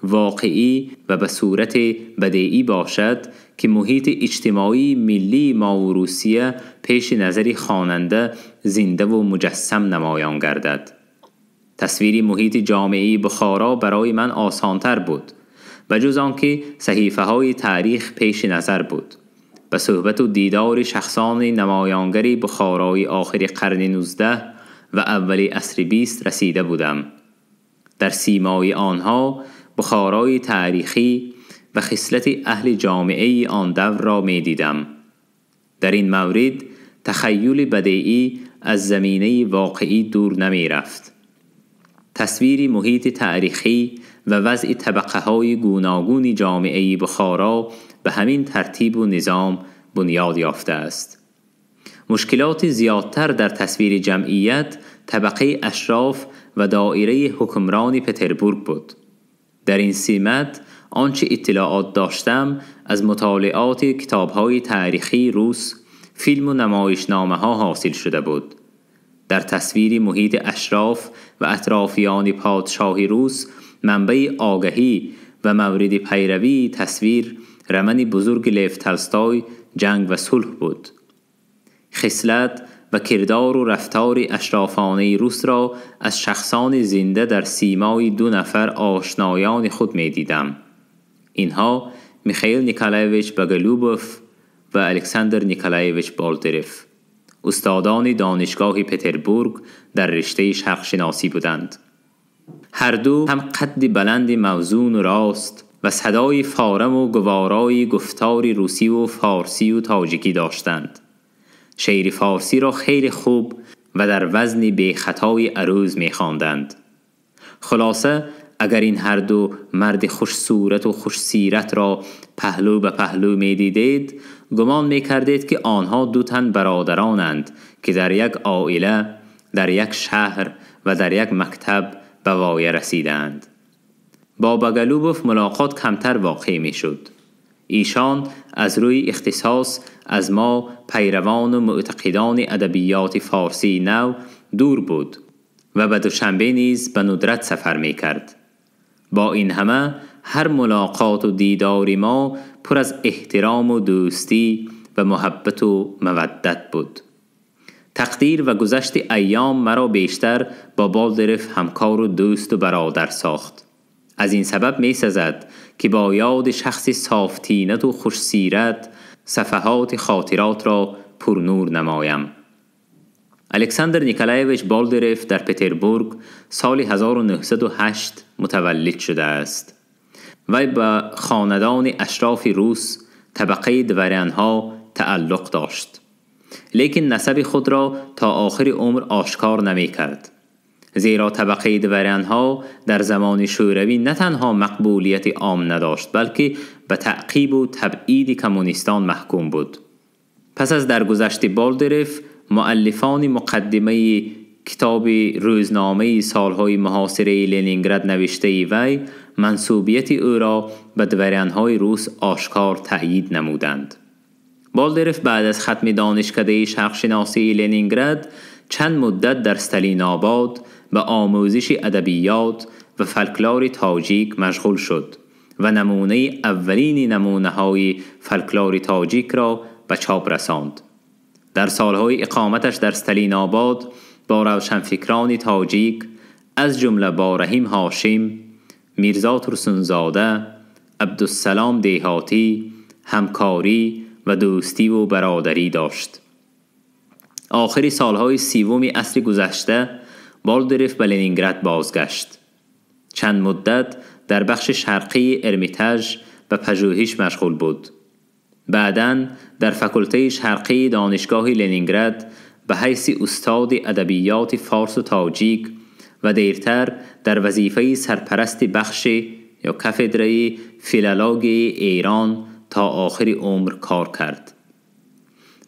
واقعی و به صورت بدیعی باشد که محیط اجتماعی ملی ما و روسیه پیش نظر خواننده زنده و مجسم نمایان گردد. تصویر محیط جامعه بخارا برای من آسانتر بود و جز آنکه صحیفه های تاریخ پیش نظر بود. به صحبت و دیدار شخصان نمایانگر بخارای آخر قرن 19 و اول عصر 20 رسیده بودم. در سیمای آنها بخارای تاریخی و خصلت اهل جامعه آن دور را می دیدم. در این مورد تخیل بدیعی از زمینه واقعی دور نمی رفت. تصویر محیط تاریخی و وضع طبقه های گوناگون جامعه بخارا به همین ترتیب و نظام بنیاد یافته است. مشکلات زیادتر در تصویر جمعیت طبقه اشراف و دایره حکمران پتربورگ بود. در این سمت آنچه اطلاعات داشتم از مطالعات کتاب‌های تاریخی روس، فیلم و نمایشنامه‌ها حاصل شده بود. در تصویر محیط اشراف و اطرافیان پادشاه روس منبع آگهی و مورد پیروی تصویر رمان بزرگ لف تولستوی جنگ و صلح بود. خصلت و کردار و رفتار اشرافانه روس را از شخصان زنده در سیمای دو نفر آشنایان خود می دیدم. اینها میخائیل نیکولایویچ باگالوبوف و الکساندر نیکولایویچ بالدرف، استادان دانشگاه پتربورگ در رشته شرق شناسی بودند. هر دو هم قد بلند موزون و راست و صدای فارم و گوارای گفتار روسی و فارسی و تاجیکی داشتند. شعر فارسی را خیلی خوب و در وزن بی خطای عروض می خواندند. خلاصه اگر این هر دو مرد خوش صورت و خوش سیرت را پهلو به پهلو می دیدید، گمان می کردید که آنها دو تن برادرانند که در یک عائله، در یک شهر و در یک مکتب به وایه رسیدند. با باگالوبوف ملاقات کمتر واقع می شد. ایشان از روی اختصاص از ما پیروان و معتقدان ادبیات فارسی نو دور بود و به دوشنبه نیز به ندرت سفر می کرد. با این همه هر ملاقات و دیدار ما پر از احترام و دوستی و محبت و مودت بود. تقدیر و گذشت ایام مرا بیشتر با بالدرف همکار و دوست و برادر ساخت. از این سبب می سزد که با یاد شخص صاف طینت و خوش سیرت صفحات خاطرات را پرنور نمایم. الکساندر نیکولایویچ بالدرف در پتربورگ سال 1908 متولد شده است. وی به خاندان اشراف روس طبقه دورانها تعلق داشت، لیکن نسب خود را تا آخر عمر آشکار نمی کرد، زیرا طبقه دورانها در زمان شوروی نه تنها مقبولیت عام نداشت، بلکه به تعقیب و تبعید کمونیستان محکوم بود. پس از درگذشت بالدرف، مؤلفان مقدمه کتاب روزنامه سالهای محاصره لنینگراد نوشته وی منسوبیت او را به دورانهای روس آشکار تأیید نمودند. بالدرف بعد از ختم دانشکده شرقشناسی لنینگراد چند مدت در ستالین آباد به آموزش ادبیات و فلکلور تاجیک مشغول شد و نمونه اولین نمونه‌های فلکلور تاجیک را به چاپ رساند. در سالهای اقامتش در ستالین آباد با روشنفکران تاجیک از جمله با رحیم هاشم، میرزا ترسونزاده، عبدالسلام دیهاتی همکاری و دوستی و برادری داشت. آخری سالهای سیوم عصر گذشته بالدرف به لنینگراد بازگشت. چند مدت در بخش شرقی ارمیتاژ به پژوهش مشغول بود. بعداً در فاکولته شرقی دانشگاه لنینگراد به حیث استاد ادبیات فارس و تاجیک و دیرتر در وظیفه سرپرست بخش یا کاتدره فیلولوژی ایران تا آخر عمر کار کرد.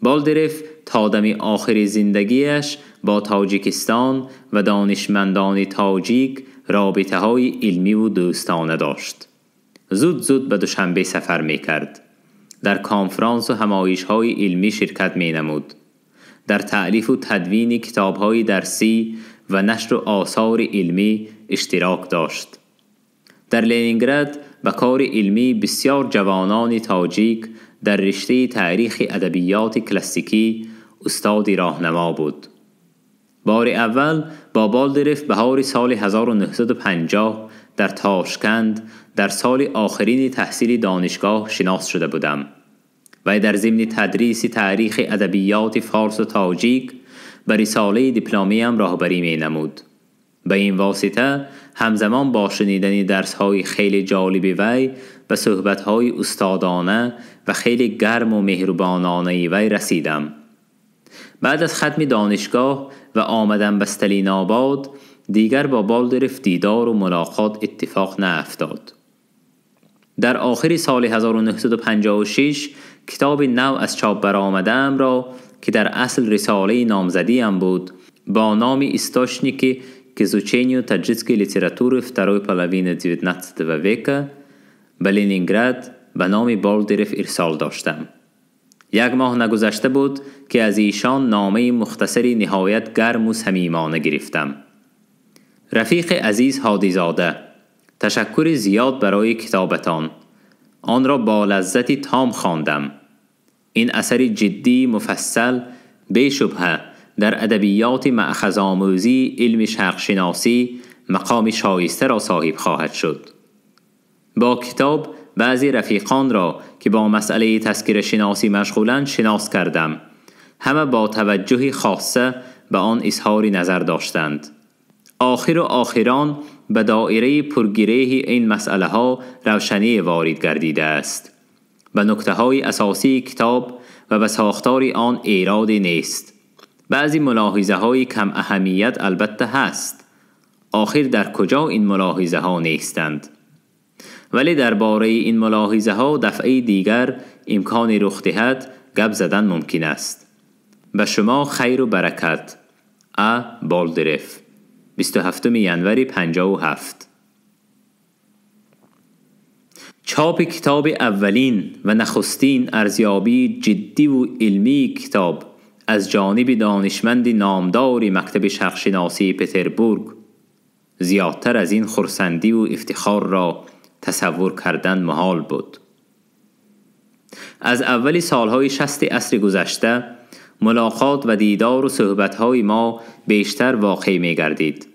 بالدرف تا دم آخر زندگیش با تاجیکستان و دانشمندان تاجیک رابطه های علمی و دوستانه داشت. زود زود به دوشنبه سفر می کرد. در کنفرانس و همایش های علمی شرکت می نمود. در تألیف و تدوین کتاب‌های درسی و نشر آثار علمی اشتراک داشت. در لنینگراد به کار علمی بسیار جوانان تاجیک در رشته تاریخ ادبیات کلاسیکی استاد راهنما بود. بار اول با بالدرف بهار سال 1950 در تاشکند در سال آخرین تحصیل دانشگاه شناس شده بودم و در ضمن تدریس تاریخ ادبیات فارس و تاجیک به رساله دیپلمیم راهبری می نمود. به این واسطه همزمان با شنیدن درس‌های خیلی جالب وی به صحبت‌های استادانه و خیلی گرم و مهربانانه وی رسیدم. بعد از ختم دانشگاه و آمدن به استالین آباد دیگر با بالدرف دیدار و ملاقات اتفاق نیفتاد. در آخر سال 1956 کتاب نو از چاپ برآمدم را که در اصل رساله نامزدیم بود با نام Источники к изучению таджикской литературы второй половины XIX века به لنینگراد به نام بالدرف ارسال داشتم. یک ماه نگذشته بود که از ایشان نامه مختصری نهایت گرم و صمیمانه گرفتم. رفیق عزیز هادیزاده، تشکر زیاد برای کتابتان. آن را با لذتی تام خواندم. این اثر جدی مفصل بی شبهه در ادبیات مأخذآموزی علم شرق شناسی مقام شایسته را صاحب خواهد شد. با کتاب بعضی رفیقان را که با مسئله تذکره شناسی مشغولند شناس کردم. همه با توجه خاصه به آن اظهار نظر داشتند. آخر و آخران به دایره پرگره این مسئله ها روشنی وارد گردیده است. به نکته های اساسی کتاب و به ساختار آن ایرادی نیست. بعضی ملاحظه های کم اهمیت البته هست. آخر در کجا این ملاحظه ها نیستند؟ ولی درباره این ملاحظه ها دفعه دیگر امکان رخ دهد گپ زدن ممکن است. به شما خیر و برکت. ا بالدرف، 27 ینوری 57. چاپ کتاب اولین و نخستین ارزیابی جدی و علمی کتاب از جانب دانشمند نامدار مکتب شرقشناسی پتربورگ زیادتر از این خرسندی و افتخار را تصور کردن محال بود. از اول سالهای 60 عصر گذشته ملاقات و دیدار و صحبت‌های ما بیشتر واقع می‌گردید.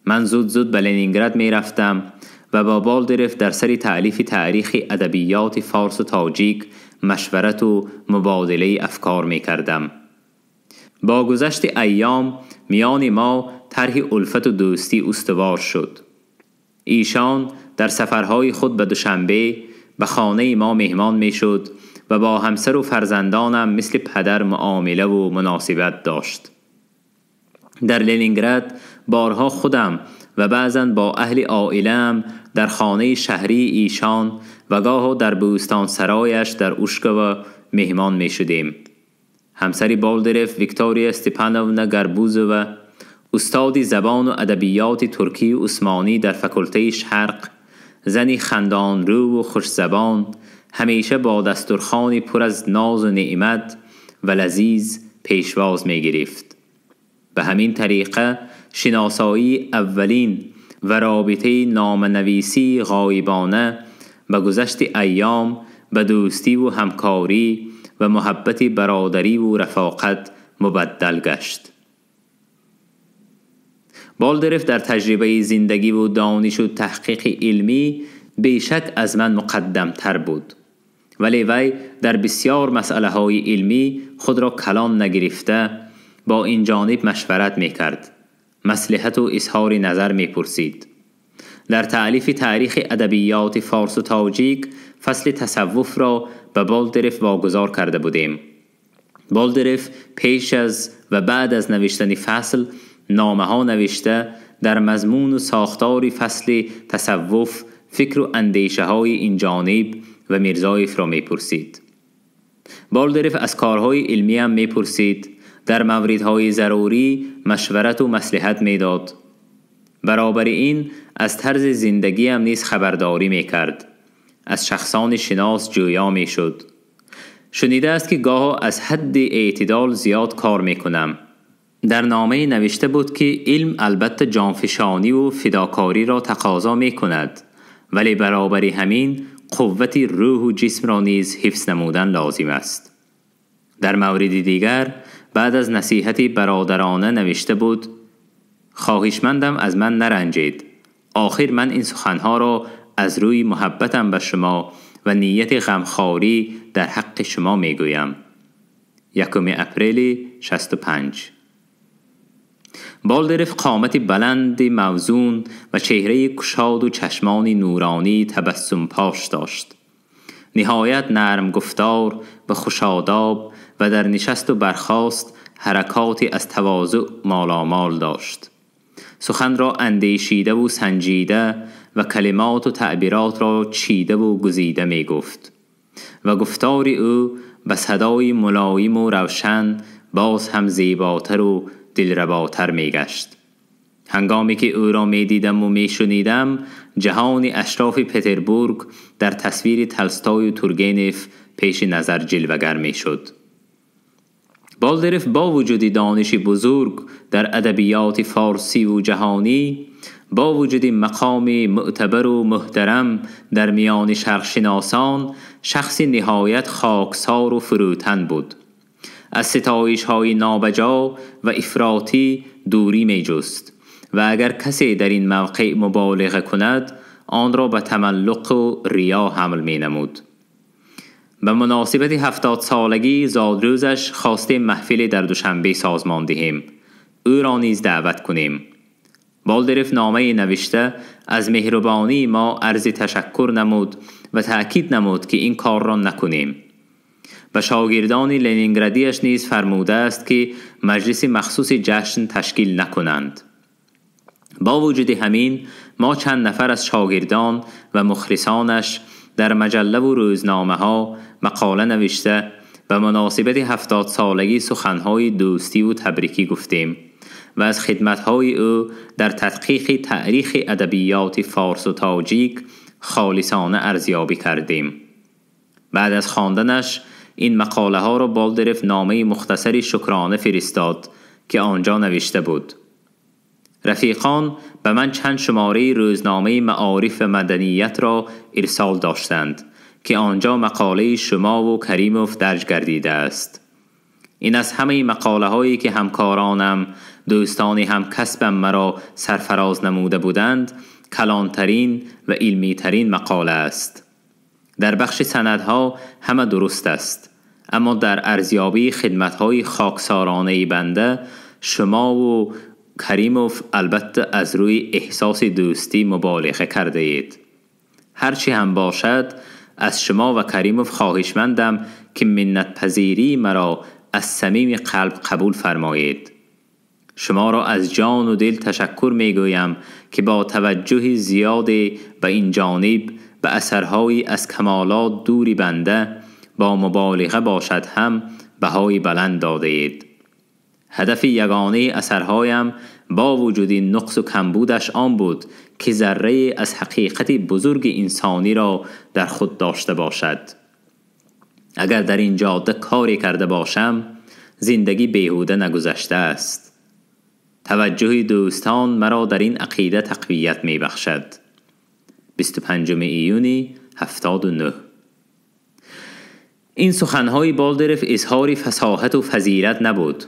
من زود زود به لنینگراد می‌رفتم و با بالدرف در سر تألیف تاریخ ادبیات فارس و تاجیک مشورت و مبادله افکار می‌کردم. با گذشت ایام میان ما طرح الفت و دوستی استوار شد. ایشان در سفرهای خود به دوشنبه به خانه ما مهمان میشد و با همسر و فرزندانم مثل پدر معامله و مناسبت داشت. در لنینگراد بارها خودم و بعضاً با اهل عائله‌ام در خانه شهری ایشان و گاه در بوستان سرایش در اوشکوا مهمان می شدیم. همسر بالدرف ویکتوریا استپانونا گربوزووا، استاد زبان و ادبیات ترکی و عثمانی در فکلته شرق، زنی خندان رو و خوش زبان، همیشه با دسترخوانی پر از ناز و نعمت و لذیذ پیشواز می گرفت. به همین طریقه شناسایی اولین و رابطه نامنویسی غایبانه به گذشت ایام به دوستی و همکاری و محبت برادری و رفاقت مبدل گشت. بالدرف در تجربه زندگی و دانش و تحقیق علمی بیشک از من مقدم تر بود، ولی وی در بسیار مسئله های علمی خود را کلان نگرفته با این جانب مشورت می کرد، مصلحت و اظهار نظر می پرسید. در تألیف تاریخ ادبیات فارس و تاجیک فصل تصوف را به بالدرف واگذار کرده بودیم. بالدرف پیش از و بعد از نوشتن فصل نامه ها نوشته در مضمون و ساختار فصل تصوف فکر و اندیشه های این جانب و میرزایف را می پرسید. بالدرف از کارهای علمی هم می پرسید، در موردهای ضروری مشورت و مصلحت می داد. برابر این از طرز زندگی هم نیز خبرداری می کرد. از شخصان شناس جویا می شد. شنیده است که گاه از حد اعتدال زیاد کار میکنم. در نامه نوشته بود که علم البته جانفشانی و فداکاری را تقاضا میکند، ولی برابر همین قوت روح و جسم را نیز حفظ نمودن لازم است. در مورد دیگر بعد از نصیحت برادرانه نوشته بود: خواهشمندم از من نرنجید. آخر من این سخنها را از روی محبتم به شما و نیت غمخواری در حق شما میگویم. 1 اپریل 65. بالدرف قامت بلند موزون و چهره کشاد و چشمان نورانی تبسم پاش داشت. نهایت نرم گفتار و خوشاداب و در نشست و برخاست حرکاتی از تواضع مالامال داشت. سخن را اندیشیده و سنجیده و کلمات و تعبیرات را چیده و گزیده می گفت و گفتار او به صدای ملایم و روشن باز هم زیباتر و دلرباتر می گشت. هنگامی که او را می دیدم و می شنیدم، جهان اشراف پتربورگ در تصویر تلستای و تورگنف پیش نظر جلوگر می شد. بالدرف با وجود دانش بزرگ در ادبیات فارسی و جهانی، با وجود مقام معتبر و محترم در میان شرقشناسان، شخص نهایت خاکسار و فروتن بود. از ستایش های نابجا و افراطی دوری می جست و اگر کسی در این موقع مبالغه کند آن را به تملق و ریا حمل می نمود. به مناسبت 70 سالگی زادروزش خواسته محفل در دوشنبه سازمان دهیم، او را نیز دعوت کنیم. بالدرف نامه نوشته از مهربانی ما عرض تشکر نمود و تأکید نمود که این کار را نکنیم. به شاگردان لنینگرادیش نیز فرموده است که مجلس مخصوص جشن تشکیل نکنند. با وجود همین ما چند نفر از شاگردان و مخلصانش در مجله و روزنامه ها مقاله نوشته و مناسبت 70 سالگی سخنهای دوستی و تبریکی گفتیم و از خدمتهای او در تدقیق تاریخ ادبیات فارس و تاجیک خالصانه ارزیابی کردیم. بعد از خواندنش این مقاله ها را بالدرف نامه مختصری شکرانه فرستاد که آنجا نوشته بود: رفیقان به من چند شماره روزنامه معارف و مدنیت را ارسال داشتند که آنجا مقاله شما و کریموف درج گردیده است. این از همه مقاله هایی که همکارانم، دوستان هم کسبم مرا سرفراز نموده بودند، کلانترین و علمی ترین مقاله است. در بخش سندها همه درست است، اما در ارزیابی خدمت‌های خاکسارانه بنده شما و کریموف البته از روی احساس دوستی مبالغه کرده اید. هرچی هم باشد از شما و کریموف خواهشمندم که منت پذیری مرا از صمیم قلب قبول فرمایید. شما را از جان و دل تشکر می گویم که با توجه زیاد به این جانب به اثرهایی از کمالات دوری بنده با مبالغه باشد هم بهای بلند داده اید. هدف یگانه اثرهایم با وجود نقص و کمبودش آن بود که ذره از حقیقت بزرگ انسانی را در خود داشته باشد. اگر در این جاده کاری کرده باشم، زندگی بیهوده نگذشته است. توجه دوستان مرا در این عقیده تقویت می بخشد. 25 ایونی 79. این سخنهای بالدرف اظهار فصاحت و فضیلت نبود.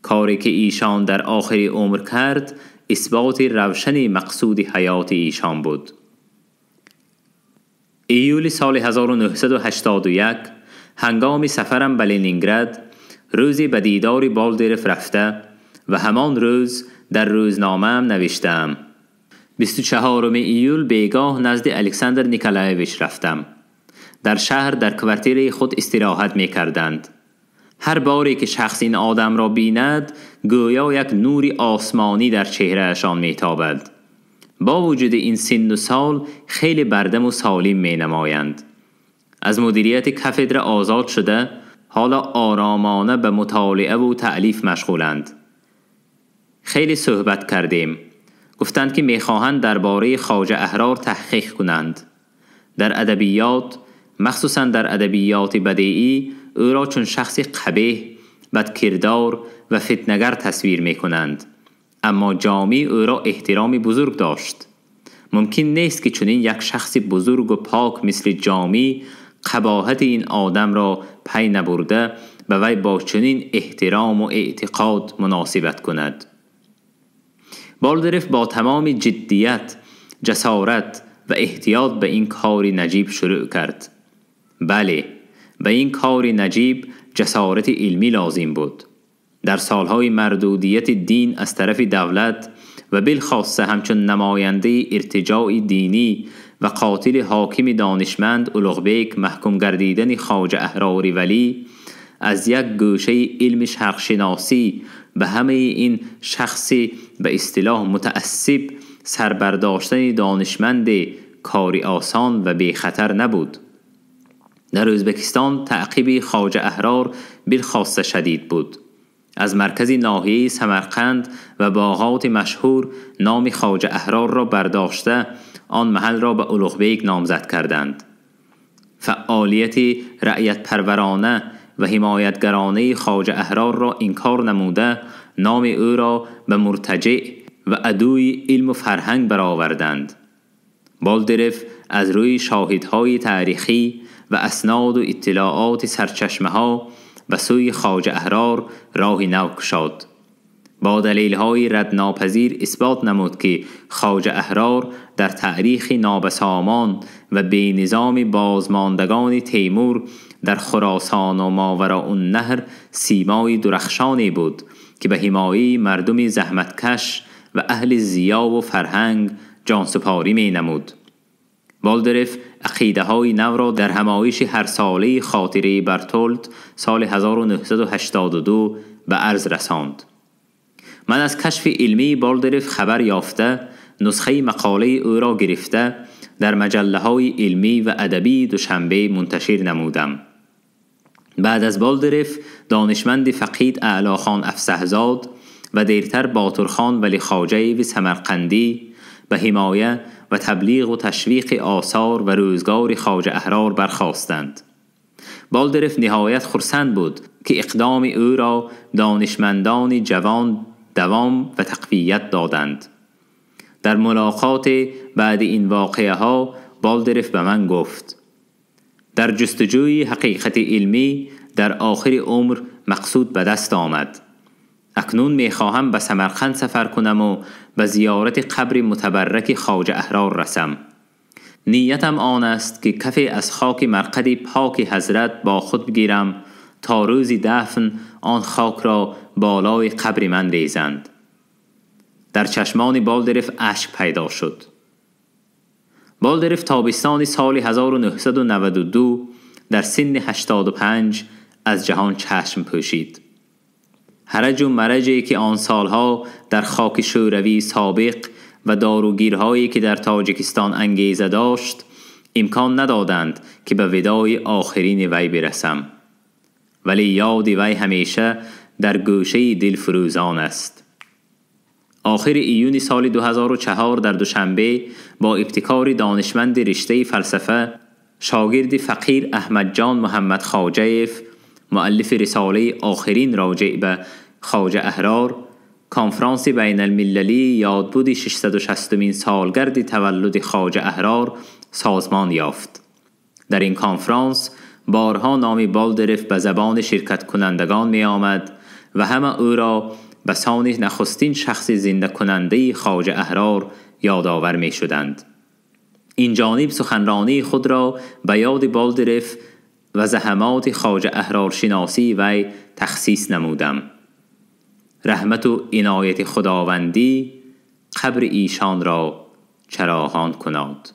کاری که ایشان در آخر عمر کرد اثبات روشن مقصود حیات ایشان بود. ایول سال 1981 هنگام سفرم به لنینگراد روزی به دیدار بالدرف رفته و همان روز در روزنامه‌ام نوشتم. 24 ایول بیگاه نزد الکساندر نیکولایویچ رفتم. در شهر در کوارتیر خود استراحت می کردند. هر باری که شخص این آدم را بیند گویا یک نوری آسمانی در چهرهشان می تابد. با وجود این سن و سال خیلی بردم و سالم می نمایند. از مدیریت کافدر آزاد شده حالا آرامانه به مطالعه و تألیف مشغولند. خیلی صحبت کردیم. گفتند که میخواهند درباره خواجه احرار تحقیق کنند. در ادبیات، مخصوصا در ادبیات بدیعی، او را چون شخص قبیح، بدکردار و فتنگر تصویر می کنند، اما جامی او را احترام بزرگ داشت. ممکن نیست که چنین یک شخص بزرگ و پاک مثل جامی قباحت این آدم را پی نبرده و وی با چنین احترام و اعتقاد مناسبت کند. بالدرف با تمام جدیت، جسارت و احتیاط به این کار نجیب شروع کرد. بله، به این کار نجیب جسارت علمی لازم بود. در سالهای مردودیت دین از طرف دولت و بالخاصه همچون نماینده ارتجاع دینی و قاتل حاکم دانشمند اولوغبیک محکوم گردیدن خواجه احرار ولی، از یک گوشه علم شرقشناسی به همه این شخص به اصطلاح متعصب سربرداشتن دانشمند کاری آسان و بی خطر نبود. در ازبکستان تعقیب خواجه احرار بالخاصه شدید بود. از مرکز ناحیه سمرقند و باغات مشهور نام خواجه احرار را برداشته آن محل را به اولوغبیک نامزد کردند. فعالیت رعیت پرورانه و حمایتگرانه خواجه احرار را انکار نموده نام او را به مرتجع و عدوی علم و فرهنگ برآوردند. بالدرف از روی شاهدهای تاریخی و اسناد و اطلاعات سرچشمه ها به سوی خواجه احرار راه نو گشاد. با دلیل‌های ردناپذیر اثبات نمود که خواجه احرار در تاریخ نابسامان و بینظام بازماندگان تیمور در خراسان و ماوراء النهر سیمای درخشانی بود که به حمایه مردم زحمتکش و اهل ضیا و فرهنگ جانسپاری می نمود. بالدرف عقیده های نو را در همایش هر ساله خاطره برتولد سال 1982 به عرض رساند. من از کشف علمی بالدرف خبر یافته، نسخه مقاله او را گرفته در مجله های علمی و ادبی دوشنبه منتشر نمودم. بعد از بالدرف دانشمند فقید اعلاخان افصحزاد و دیرتر باترخان ولی خواجه سمرقندی به حمایه و تبلیغ و تشویق آثار و روزگار خواجه احرار برخاستند. بالدرف نهایت خرسند بود که اقدام او را دانشمندان جوان دوام و تقویت دادند. در ملاقات بعد این واقعه ها بالدرف به من گفت: در جستجوی حقیقت علمی در آخر عمر مقصود به دست آمد. اکنون میخواهم به سمرقند سفر کنم و به زیارت قبر متبرک خواجه احرار رسم. نیتم آن است که کفی از خاک مرقد پاک حضرت با خود بگیرم تا روز دفن آن خاک را بالای قبر من ریزند. در چشمان بالدرف اشک پیدا شد. بالدرف تابستان سال 1992 در سن 85 از جهان چشم پوشید. هرج و مرجی که آن سالها در خاک شوروی سابق و داروگیرهایی که در تاجیکستان انگیزه داشت امکان ندادند که به وداع آخرین وی برسم، ولی یاد وی همیشه در گوشه دل فروزان است. آخر ایون سال 2004 در دوشنبه با ابتکار دانشمند رشته فلسفه، شاگرد فقیر احمد جان محمد خواجه‌ایف، مؤلف رساله آخرین راجع به خواجه احرار، کنفرانس بین المللی یادبود 660مین سالگرد تولد خواجه احرار سازمان یافت. در این کنفرانس بارها نام بالدرف به زبان شرکت کنندگان می آمد و همه او را به سان نخستین شخص زنده کننده خواجه احرار یادآور می شدند. این جانب سخنرانی خود را به یاد بالدرف و زحمات خواجه احرار شناسی وی تخصیص نمودم. رحمت و عنایت خداوندی قبر ایشان را چراغان کناد.